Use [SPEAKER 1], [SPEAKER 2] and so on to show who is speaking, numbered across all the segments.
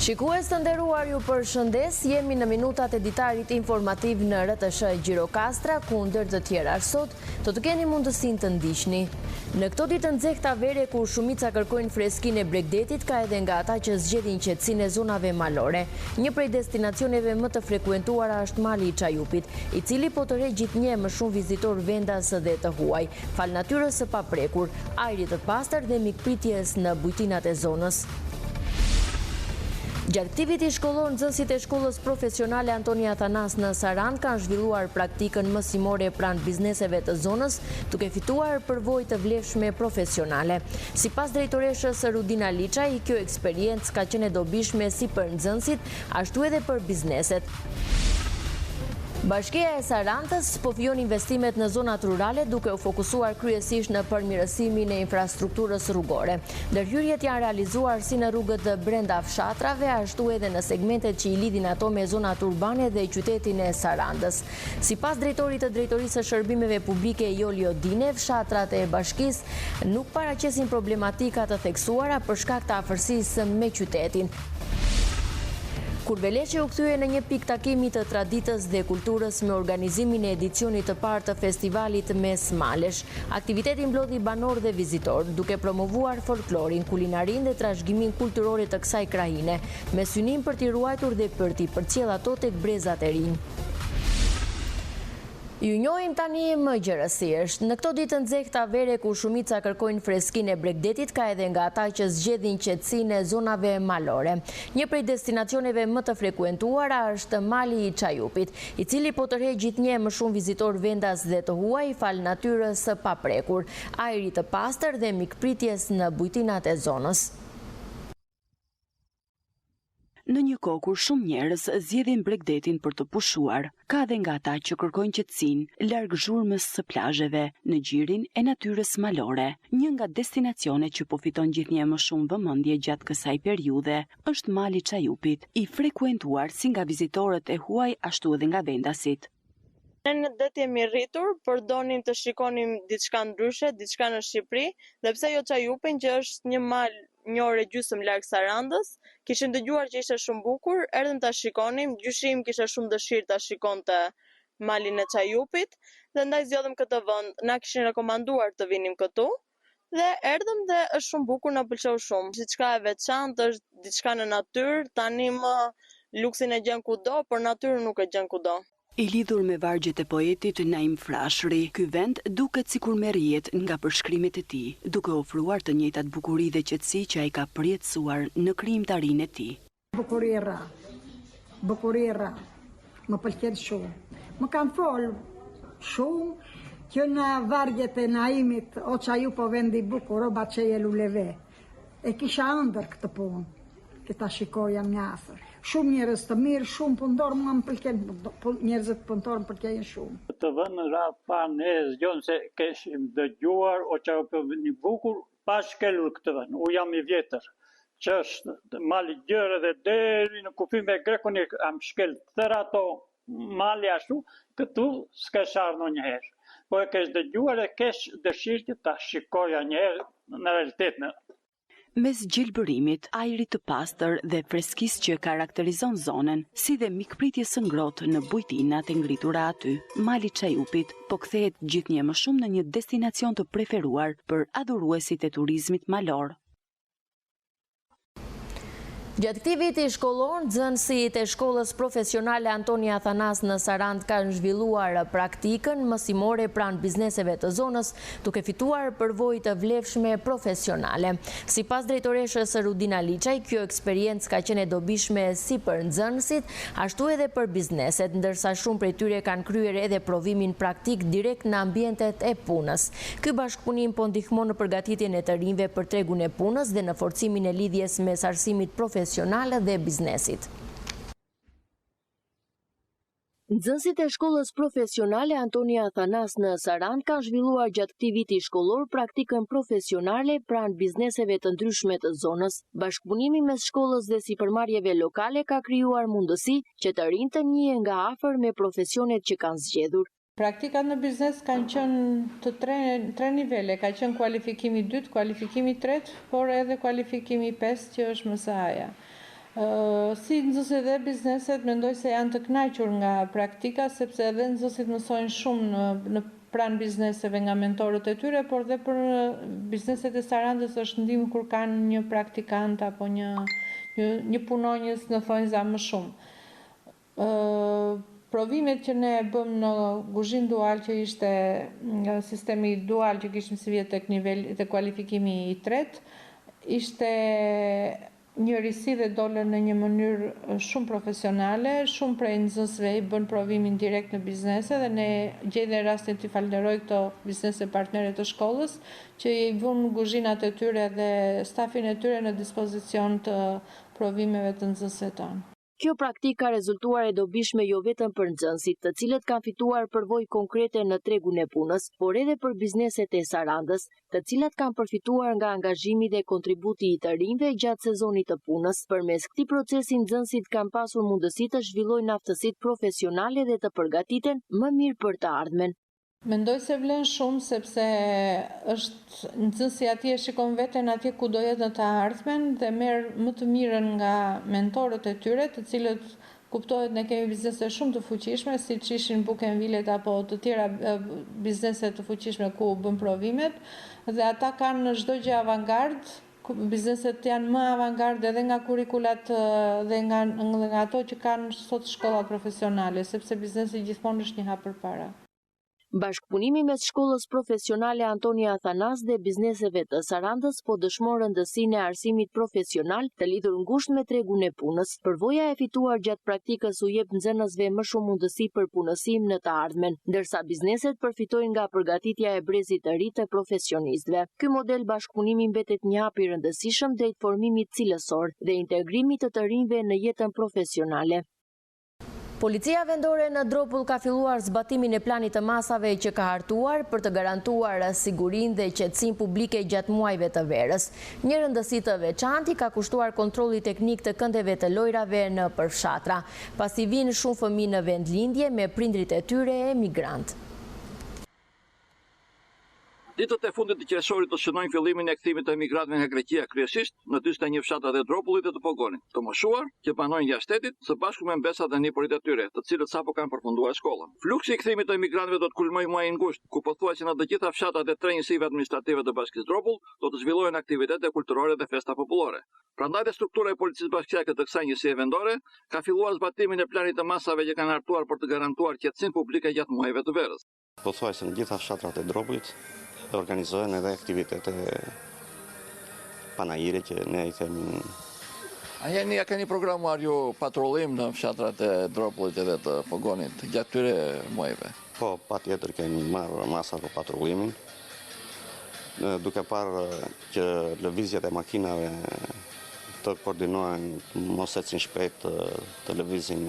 [SPEAKER 1] Shikues të nderuar ju përshëndes, jemi në minutat e ditarit informativ në RTSH Gjirokastra, ku ndër të tjera sot do të keni mundësinë të ndiqni. Në këto ditë të nxehta vere ku shumica kërkojnë freskinë e bregdetit, ka edhe nga ata që zgjedhin qetësinë e zonave malore. Një prej destinacioneve më të frekuentuara është mali i Çajupit, i cili po tërheq gjithnjë e më shumë vizitorë vendas dhe të huaj, falë natyrës së paprekur, ajrit të pastër dhe mikpritjes në bujtinat e zonës. Gjatë këtij viti shkollor, nxënësit e shkollës profesionale Antoni Athanas në Sarandë kanë zhvilluar praktikën mësimore pranë bizneseve të zonës, duke fituar përvojë të vlefshme profesionale. Sipas drejtoreshës Rudina Liçaj, kjo eksperiencë ka qenë e dobishme si për nxënësit, ashtu edhe për bizneset. Bashkia e Sarandës po vijon investimet në zonat rurale duke u fokusuar kryesisht në përmirësimin e infrastrukturës rrugore. Ndërhyrjet janë realizuar si në rrugët brenda fshatrave, ashtu edhe në segmentet që i lidhin ato me zonat urbane dhe qytetin e Sarandës. Sipas drejtorit të Drejtorisë së Shërbimeve Publike Jolio Dine, fshatrat e bashkisë nuk paraqesin problematika të theksuara për shkak të afërsisë me qytetin. Kurveleshi u kthye në një pikë takimi të traditës dhe kulturës me organizimin e edicionit të parë të festivalit Mes Malesh. Aktiviteti mblodhi banorë dhe vizitorë, duke promovuar folklorin, kulinarinë dhe trashëgiminë kulturore të kësaj krahine, me synim për t'i ruajtur dhe për t'i përcjellë ato tek brezat e rinj. Ju njohim tani më gjerësisht. Në këto ditë të nxehta vere ku shumica kërkojnë freskinë e bregdetit, ka edhe nga ata që zgjedhin qetësinë e zonave malore. Një prej destinacioneve më të frekuentuara është mali i Çajupit, i cili po tërheq gjithnjë e më shumë vizitorë vendas dhe të huaj falë natyrës së paprekur, ajrit të pastër dhe mikpritjes në bujtinat e zonës.
[SPEAKER 2] Në një kohë kur shumë njerëz zgjedhin bregdetin për të pushuar, ka edhe nga ata që kërkojnë qetësinë, larg zhurmës së plazheve, në gjirin e natyrës malore. Një nga destinacionet që po fiton gjithnjë e më shumë vëmendje gjatë kësaj periudhe është Mali i Çajupit, i frekuentuar si nga vizitorët e huaj ashtu edhe nga vendasit.
[SPEAKER 3] Ne në det jemi rritur, por donim të shikonim diçka ndryshe, diçka në Shqipëri, dhe pse jo Çajupin që është një mal një orë e gjysmë larg Sarandës. Kishim dëgjuar që ishte shumë bukur, erdhëm ta shikonim, gjyshi im kishte shumë dëshirë ta shikonte malin e Çajupit dhe ndaj zgjodhëm këtë vend. Na kishin rekomanduar të vinim këtu dhe erdhëm dhe është shumë bukur, na pëlqeu shumë. Është diçka e veçantë, është diçka në natyrë, tani më luksin e gjen kudo, por natyrën nuk e gjen kudo.
[SPEAKER 2] I lidhur me vargjet e poetit Naim Frashëri, ky vend duket sikur merr jetë nga përshkrimet e tij, duke ofruar të njëjtat bukuri dhe qetësi që ai ka përjetësuar në krijimtarinë e tij.
[SPEAKER 4] Bukuri e rrallë, bukuri e rrallë, më pëlqen shumë. Më kanë folë shumë që në vargjet e Naimit, o Çajup o vend i bukur, o bahçe luleve. E kisha ëndërr këtë punë, që ta shikoja nga afër. Shumë njerëz të mirë, shumë punëtorë, mua më pëlqen, njerëzit punëtorë më pëlqejnë
[SPEAKER 5] shumë. Këtë vend në radhë parë ne e zgjodhëm se kishim dëgjuar o Çajup o vend i bukur, pa shkelur këtë vend. Unë jam i vjetër, që është mal i gjerë edhe deri në kufi me grekun i kam shkel tërë ato male ashtu, këtu s'kesh ardhur ndonjëherë. Po e kesh dëgjuar e kesh dëshirë që ta shikoja një herë në realitet në.
[SPEAKER 2] Mes gjelbërimit, ajrit të pastër dhe freskisë që karakterizon zonën, si dhe mikpritjes së ngrohtë në bujtinat e ngritura aty, Mali i Çajupit po kthehet gjithnjë e më shumë në një destinacion të preferuar për adhuruesit e turizmit malor.
[SPEAKER 1] Gjatë këtij viti shkollor, nxënësit e shkollës profesionale Antoni Athanas në Sarandë kanë zhvilluar praktikën mësimore pranë bizneseve të zonës, duke fituar përvojë të vlefshme profesionale. Sipas drejtoreshës Rudina Liçaj, kjo eksperiencë ka qenë e dobishme si për nxënësit, ashtu edhe për bizneset, ndërsa shumë prej tyre kanë kryer edhe provimin praktik direkt në ambientet e punës. Ky bashkëpunim po ndihmon në përgatitjen e të rinjve për tregun e punës dhe në forcimin e lidhjes mes arsimit profesional dhe biznesit. Nxënësit e shkollës profesionale Antoni Athanas në Sarandë kanë zhvilluar gjatë këtij viti shkollor praktikën profesionale pranë bizneseve të ndryshme të zonës. Bashkëpunimi mes shkollës dhe sipërmarrjeve lokale ka krijuar mundësi që të rinjtë të njihen nga afër me profesionet që kanë zgjedhur.
[SPEAKER 6] Praktikat në biznes kanë qenë të tre tre nivele, ka qenë kualifikimi i dytë, kualifikimi i tretë, por edhe kualifikimi i pestë që është MSA-ja. Si nxënësit dhe bizneset mendoj se janë të kënaqur nga praktika sepse edhe nxënësit mësojnë shumë në në pranë bizneseve nga mentorët e tyre, por dhe për bizneset e Sarandës është ndihmë kur kanë një praktikant apo një një një punonjës në thonjza më shumë. Provimet që ne bëmë në guzhinë dual që ishte nga sistemi dual që kishim sivjet tek niveli tek kualifikimi i tretë, ishte një risi dhe dolën në një mënyrë shumë profesionale, shumë prej nxënësve i bënë provimin direkt në biznese dhe ne gjej dhe rastin t'i falënderoj këto biznese partnere të shkollës që i vunë guzhinat e tyre dhe stafin e tyre në dispozicion të provimeve të nxënësve tanë.
[SPEAKER 1] Kjo praktikë ka rezultuar e dobishme jo vetëm për nxënësit, të cilët kanë fituar përvojë konkrete në tregun e punës, por edhe për bizneset e Sarandës, të cilat kanë përfituar nga angazhimi dhe kontributi i të rinjve gjatë sezonit të punës. Përmes këtij procesi nxënësit kanë pasur mundësi të zhvillojnë aftësitë profesionale dhe të përgatiten më mirë për të ardhmen.
[SPEAKER 6] Mendoj se vlen shumë sepse është nxënësi atje e shikon veten atje ku do jetë në të ardhmen dhe merr më të mirën nga mentorët e tyre, të cilët kuptohet ne kemi biznese shumë të fuqishme, siç ishin Bukenvilet apo të tjera biznese të fuqishme ku bën provimet dhe ata kanë në çdo gjë avangardë, bizneset janë më avangardë edhe nga kurrikulat dhe nga nga ato që kanë sot shkollat profesionale, sepse biznesi gjithmonë është një hap përpara.
[SPEAKER 1] Bashkëpunimi mes Shkollës Profesionale Antoni Athanas dhe bizneseve të Sarandës po dëshmon rëndësinë e arsimit profesional të lidhur ngushtë me tregun e punës. Përvoja e fituar gjatë praktikës u jep nxënësve më shumë mundësi për punësim në të ardhmen, ndërsa bizneset përfitojnë nga përgatitja e brezit të ri të profesionistëve. Ky model bashkëpunimi mbetet një hap i rëndësishëm drejt formimit cilësor dhe integrimit të të rinjve në jetën profesionale. Policia Vendore në Dropull ka filluar zbatimin e planit të masave që ka hartuar për të garantuar sigurinë dhe qetësinë publike gjatë muajve të verës. Një rëndësi të veçantë i ka kushtuar kontrollit teknik të këndeve të lojrave nëpër fshatra, pasi vijnë shumë fëmijë në vendlindje me prindërit e tyre emigrantë.
[SPEAKER 7] Ditët e fundit të qershorit do të shënojnë fillimin e kthimit të emigrantëve nga Greqia kryesisht në 41 fshatrat e Dropullit dhe të Pogonit, të moshuar, që banojnë jashtë shtetit, së bashku me mbesat dhe nipërit e tyre, të cilët sapo kanë përfunduar shkollën. Fluksi i kthimit të emigrantëve do të kulmojë muajin gusht, ku pothuajse në të gjitha fshatrat e tre njësive administrative të Bashkisë Dropull do të zhvillohen aktivitete kulturore dhe festa popullore. Prandaj dhe struktura e Policisë Bashkiake të kësaj njësie vendore ka filluar zbatimin e planit të masave që kanë hartuar për të garantuar qetësinë publike gjatë muajve të verës.
[SPEAKER 8] Pothuajse në gjitha fshatrat e Dropullit organizohen edhe aktivitete panaire që ne i themi.
[SPEAKER 7] A jeni, a keni programuar ju patrullim në fshatrat e Dropullit edhe të Pogonit gjatë këtyre muajve?
[SPEAKER 8] Po, patjetër kemi marrë masa për patrullimin, duke parë që lëvizjet e makinave të koordinohen, mos ecin shpejt, të lëvizin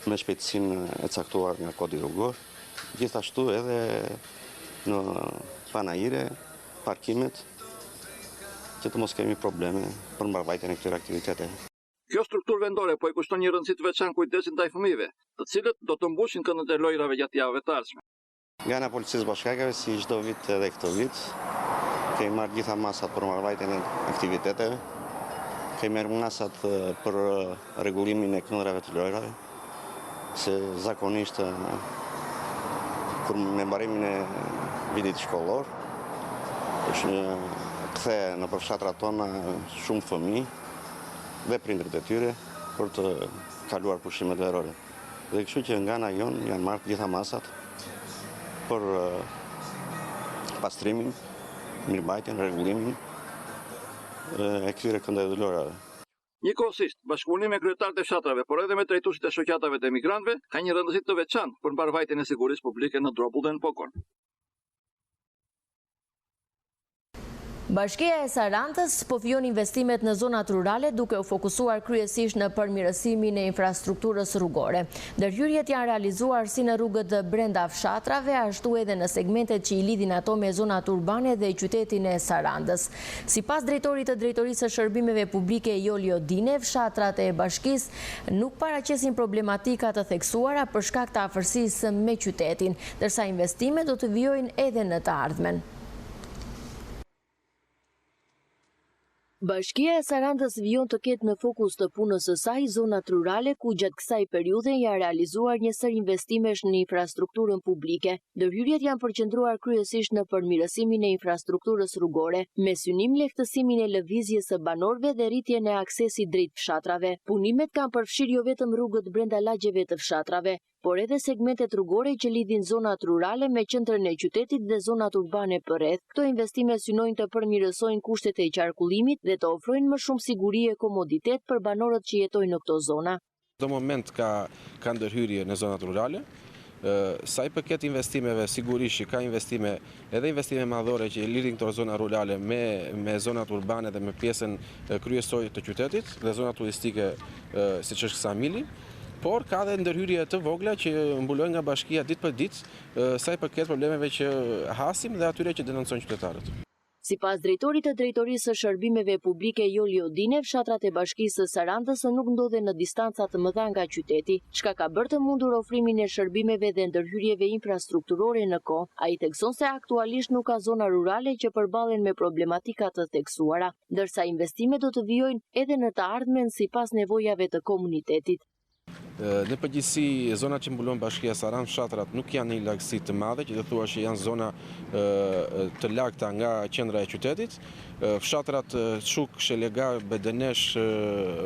[SPEAKER 8] me shpejtësinë e caktuar nga kodi rrugor, gjithashtu edhe në panaire, parkimet, që të mos kemi probleme për mbarëvajtjen e këtyre aktiviteteve.
[SPEAKER 7] Kjo strukturë vendore po i kushton një rëndësi të veçantë kujdesit ndaj fëmijëve, të cilët do të mbushin këndet e lojërave gjatë javëve të ardhshme.
[SPEAKER 8] Nga ana e Policisë Bashkiake, si çdo vit edhe këtë vit, kemi marrë gjitha masat për mbarëvajtjen e aktiviteteve, kemi marrë masat për rregullimin e këndrave të lojrave, se zakonisht kur me mbarimin e vitit shkollor, është një kthehen nëpër fshatrat tona shumë fëmijë dhe prindërit e tyre për të kaluar pushimet verore. Dhe kështu që nga ana jonë janë marrë të gjitha masat për pastrimin, mirëmbajtjen, rregullimin e këtyre këndeve të lojërave.
[SPEAKER 7] Njëkohësisht, bashkëpunimi me kryetarët e fshatrave, por edhe me drejtuesit e shoqatave të emigrantëve, ka një rëndësi të veçantë për mbarëvajtjen e sigurisë publike në Dropull dhe në Pogon.
[SPEAKER 1] Bashkia e Sarandës po vijon investimet në zonat rurale duke u fokusuar kryesisht në përmirësimin e infrastrukturës rrugore. Ndërhyrjet janë realizuar si në rrugët brenda fshatrave, ashtu edhe në segmentet që i lidhin ato me zonat urbane dhe qytetin e Sarandës. Sipas drejtorit të Drejtorisë së Shërbimeve Publike Jolio Dine, fshatrat e bashkisë nuk paraqesin problematika të theksuara për shkak të afërsisë me qytetin, ndërsa investimet do të vijojnë edhe në të ardhmen. Bashkia e Sarandës vijon të ketë në fokus të punës së saj zonat rurale ku gjatë kësaj periudhe janë realizuar një sërë investimesh në infrastrukturën publike. Ndërhyrjet janë përqendruar kryesisht në përmirësimin e infrastrukturës rrugore, me synim lehtësimin e lëvizjes së banorëve dhe rritjen e aksesit drejt fshatrave. Punimet kanë përfshirë jo vetëm rrugët brenda lagjeve të fshatrave, por edhe segmentet rrugore që lidhin zonat rurale me qendrën e qytetit dhe zonat urbane përreth. Këto investime synojnë të përmirësojnë kushtet e qarkullimit dhe të ofrojnë më shumë siguri e komoditet për banorët që jetojnë në këto zona.
[SPEAKER 9] Çdo moment ka ka ndërhyrje në zonat rurale. Sa i përket investimeve, sigurisht që ka investime, edhe investime madhore që lidhin këto zona rurale me me zonat urbane dhe me pjesën kryesore të qytetit dhe zonat turistike siç është Ksamili. Por ka dhe ndërhyrje të vogla që mbulojnë nga bashkia ditë për ditë sa i përket problemeve që hasim dhe atyre që denoncojnë qytetarët.
[SPEAKER 1] Sipas drejtorit të Drejtorisë së Shërbimeve Publike Joli Odine, fshatrat e Bashkisë së Sarandës nuk ndodhen në distanca të mëdha nga qyteti, çka ka bërë të mundur ofrimin e shërbimeve dhe ndërhyrjeve infrastrukturore në kohë. Ai thekson se aktualisht nuk ka zona rurale që përballen me problematika të theksuara. ndërsa investimet do të vijojnë edhe në të ardhmen sipas nevojave të komunitetit.
[SPEAKER 9] Në përgjithësi, zonat që mbulon Bashkia Sarandë, fshatrat nuk janë në një largësi të madhe, që të thuash që janë zona të largëta nga qendra e qytetit. Fshatrat Çuk, Shelegar, Bedenesh,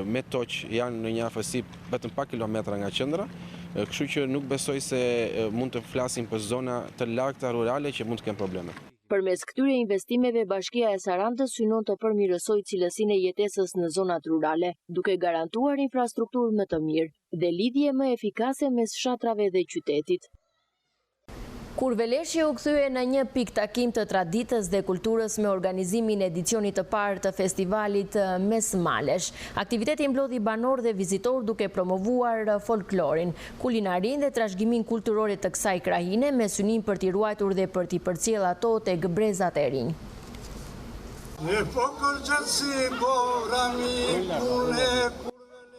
[SPEAKER 9] Metoq janë në një afërsi vetëm pak kilometra nga qendra, kështu që nuk besoj se mund të flasim për zona të largëta rurale që mund të kenë probleme.
[SPEAKER 1] Përmes këtyre investimeve Bashkia e Sarandës synon të përmirësojë cilësinë e jetesës në zonat rurale, duke garantuar infrastrukturë më të mirë dhe lidhje më efikase mes fshatrave dhe qytetit. Kurveleshi u kthye në një pikëtakim të traditës dhe kulturës me organizimin e edicionit të parë të festivalit Mes Malesh. Aktiviteti mblodhi banorë dhe vizitorë duke promovuar folklorin, kulinarinë dhe trashëgiminë kulturore të kësaj krahine me synim për t'i ruajtur dhe për t'i përcjellë ato tek brezat e rinj.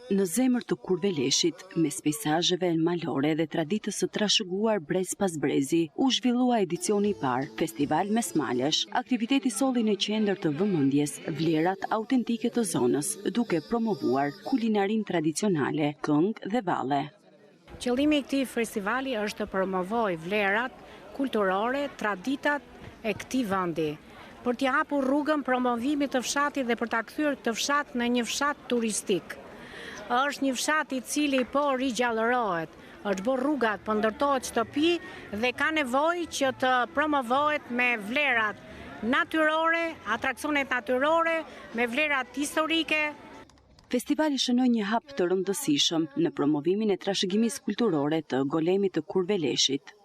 [SPEAKER 2] Në zemër të Kurveleshit, mes peisazheve malore dhe traditës së trashëguar brez pas brezi, u zhvillua edicioni i parë, Festival Mes Malesh. Aktiviteti solli në qendër të vëmendjes vlerat autentike të zonës, duke promovuar kulinarinë tradicionale, këngë dhe valle.
[SPEAKER 10] Qëllimi i këtij festivali është të promovojë vlerat kulturore, traditat e këtij vendi, për t'i hapur rrugën promovimit të fshatit dhe për ta kthyer këtë fshat në një fshat turistik. Është një fshat i cili po rigjallërohet, është bërë rruga, po ndërtohet shtëpi dhe ka nevojë që të promovohet me vlerat natyrore, atraksionet natyrore, me vlerat historike.
[SPEAKER 2] Festivali shënoi një hap të rëndësishëm në promovimin e trashëgimisë kulturore të Golemit të Kurveleshit.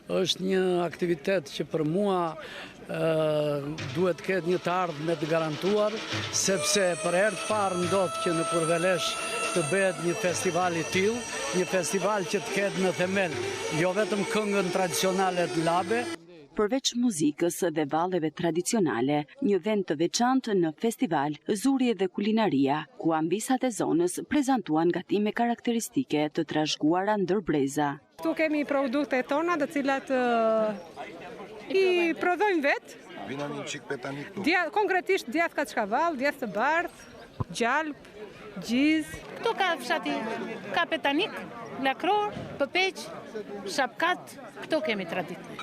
[SPEAKER 11] Është një aktivitet që për mua duhet të ketë një të ardhme të garantuar, sepse për herë të parë ndodh që në Kurvelesh të bëhet një festival i tillë, një festival që të ketë në themel jo vetëm këngën tradicionale të labe,
[SPEAKER 2] Përveç muzikës dhe valleve tradicionale, një vend të veçantë në festival zuri edhe kulinaria, ku amvisat e zonës prezantuan gatime karakteristike të trashëguara ndër breza.
[SPEAKER 12] Këtu kemi produktet tona të cilat i prodhojmë vetë.
[SPEAKER 13] Vina një çikë petanik
[SPEAKER 12] këtu. Konkretisht djathë kaçkavall, djathë të bardhë, gjalpë, gjizë.
[SPEAKER 14] Këto ka fshati, ka petanik, lakror, pëpeq, shapkat, këto kemi traditë.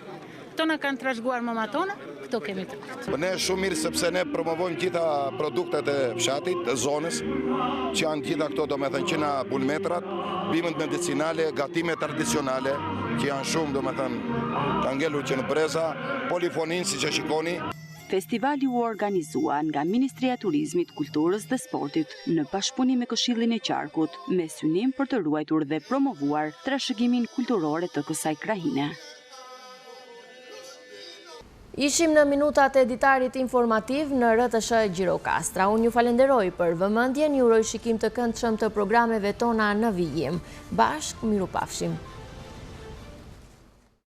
[SPEAKER 14] Këto na kanë trashëguar mëmat tona, këto kemi
[SPEAKER 13] traditë. Për ne është shumë mirë sepse ne promovojmë gjitha produktet e fshatit, të zonës, që janë gjitha këto domethënë që nga bulmetrat, bimët medicinale, gatimet tradicionale, që janë shumë domethënë, kanë ngelur që në breza, polifoninë siç e shikoni.
[SPEAKER 2] Festivali u organizua nga Ministria e Turizmit, Kulturës dhe Sportit në bashkëpunim me Këshillin e Qarkut, me synim për të ruajtur dhe promovuar trashëgiminë kulturore të kësaj krahine.
[SPEAKER 1] Ishim në minutat e ditarit informativ në RTSH Gjirokastra. Unë ju falenderoj për vëmendjen, ju uroj shikim të këndshëm të programeve tona në vijim. Bashkë, mirupafshim.